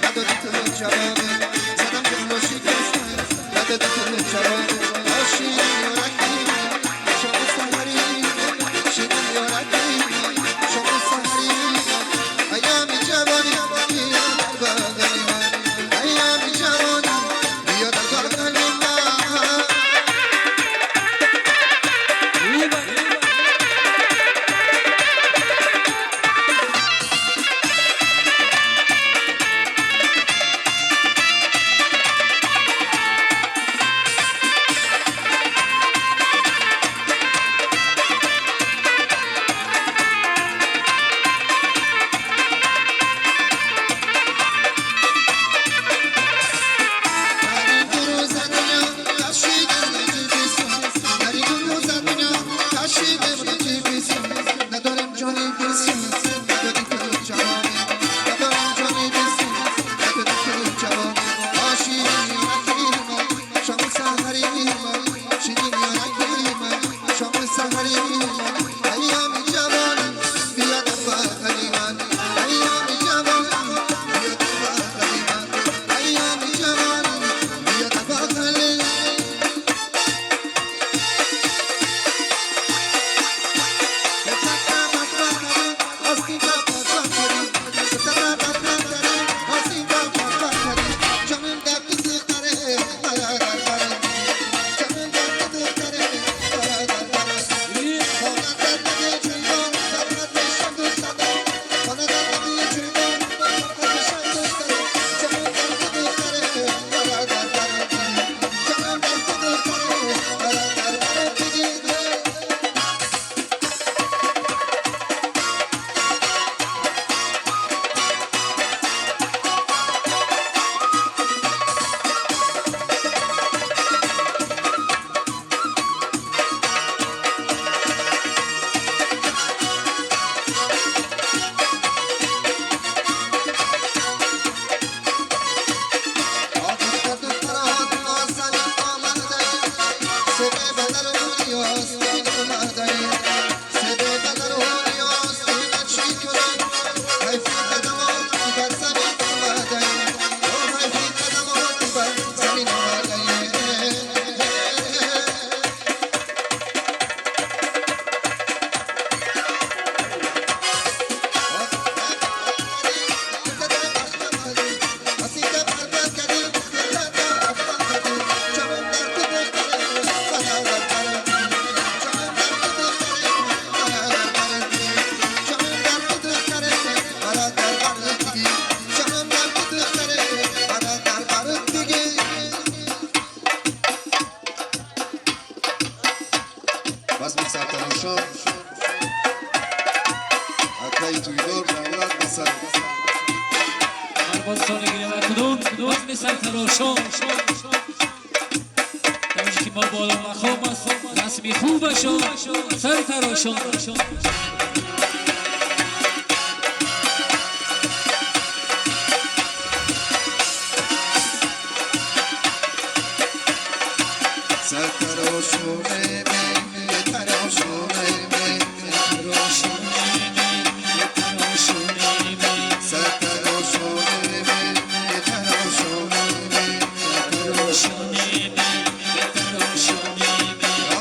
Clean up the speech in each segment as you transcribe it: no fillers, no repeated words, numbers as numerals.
ندادی تو جوابی زدم جلو شکستم ندادی تو جوابی آشیری یارکی شام سحری شیرین یارکی شام سحری ایام جوانی بیا در بغل من ایام جوانی بیا در بغل من. ندارم جانی بسیم نداری تو جوانی ندارم جانی بسیم نداری تو جوانی آشیری یارکی شام سحری شیرین یارکی شام سحری ایام جوانی بیا در بغل من ایام جوانی بیا در بغل من ایام جوانی بیا در بغل. بزم سرتراشان اکای تویدار دولت بسر Марбозони гирива кудум базми сартарошон ки мо боло мақом аст расми хубашон сартарошон. سرتراشونه تراشونه سرتراشونه تراشونه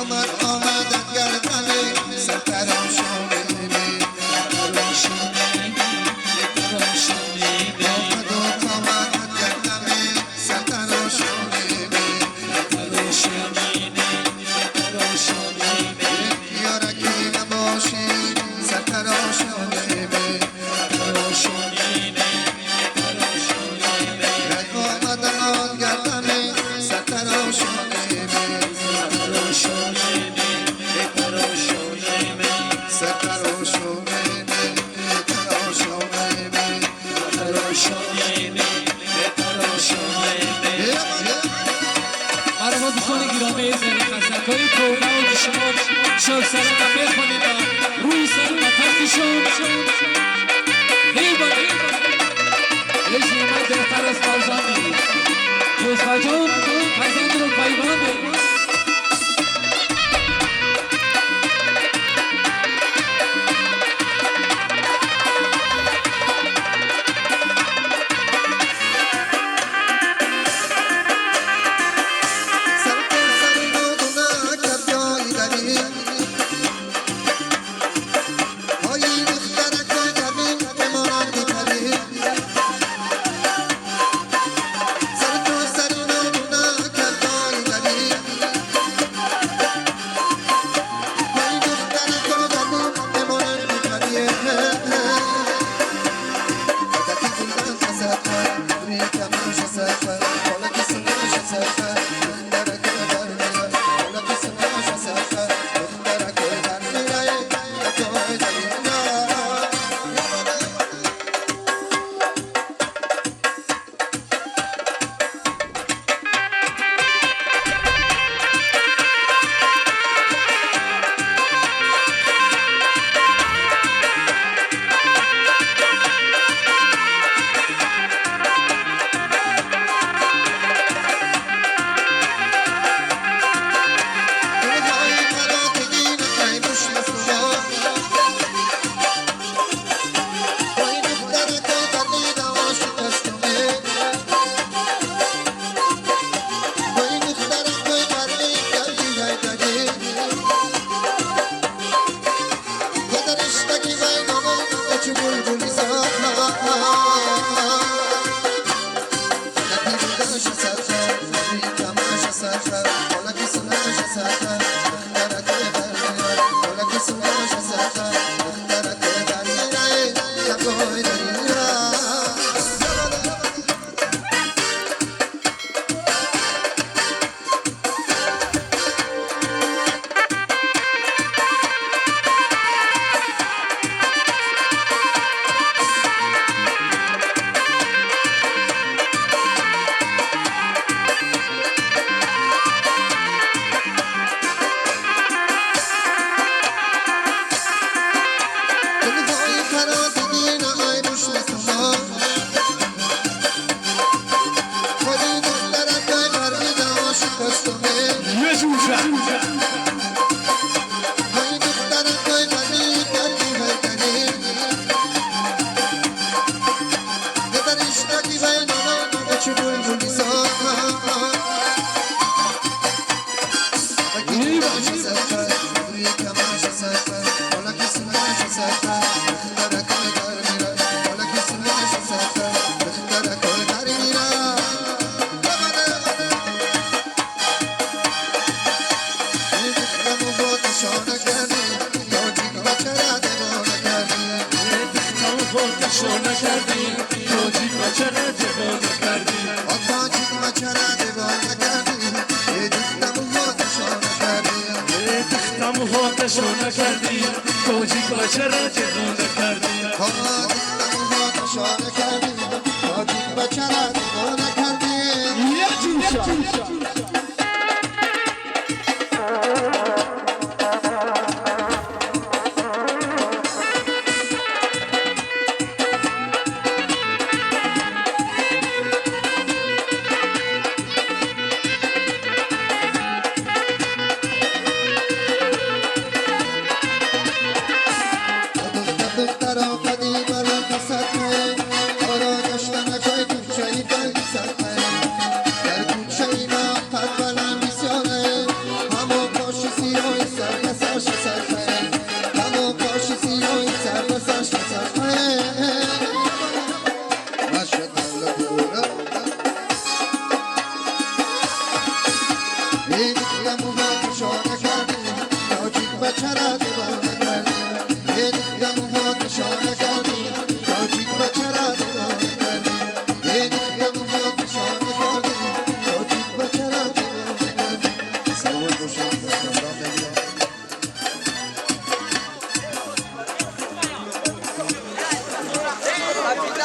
آمد آمدت گردنه سرتراشونه آمد و آمدت گردنه سرتراشونه یارکی نباشی سرتراشونه رگ آمدن گردنه سرتراشونه سرتراشونه تراشونه. مرحبا دوستان گرامی خستکای کوله و شما شاد سر بخوانید روی سر و تختشون هی هیچ نعمت بهتر از فرزند نیست. یوسف جان فرزند رو پیوند.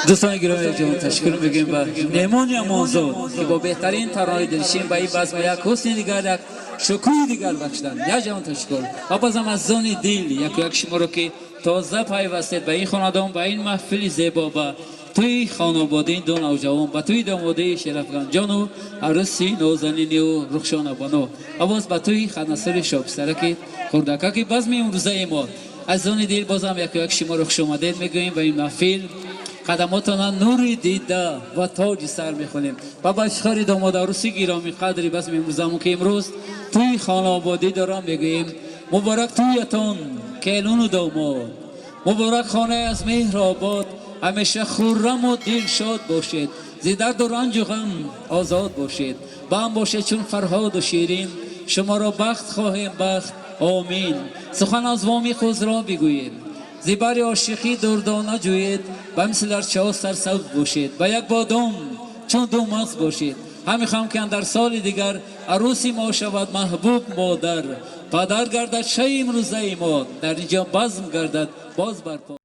دوستان گرامی جان تشکر میگیم به مهمان امانزاد که با بهترین ترانه دلشین به این بزم یک حسن دیگر یک شکوه دیگر بخشدن. یک جان تشکر و بازم از زان دل یک یک شما رو که تازه پیوستید به این خاندان، به این محفل زیبا، به توی خانواده این دو نوجوان، به توی داماده شرفگان جان و عروسی نازنینی و رخشان بانو و باز به توی خناصر شاپسرک خردکک که بزم امروزه ما از زان دل بازم یک یک شما رو خوش آمدید میگوییم به این محفل. قدماتان نور دیده و تاج سر میخونیم و با افتخار داماد عروسی گرامی قدری بس امروزمون که امروز توی خانواده دارم میگوییم مبارک تویتون کلون و داماد، مبارک خانه از مهر آباد، همیشه خرم و دل شاد باشید، ز درد و رنج و غم آزاد باشید، با هم باشید چون فرهاد و شیرین، شما را بخت خواهیم بخت آمین. سخن از وامی خود را بگوییم، زیبر عاشقی دردانه جوید، به مثل ارچه سرسبز باشید، به یک بادام Чун ду мағз бошед. Ҳам мехоҳам, ки андар соли дигар арӯси мо шавад маҳбуб модар, падар гардад шаи имрӯзаи мо, дар инҷо базм гардад боз барпо.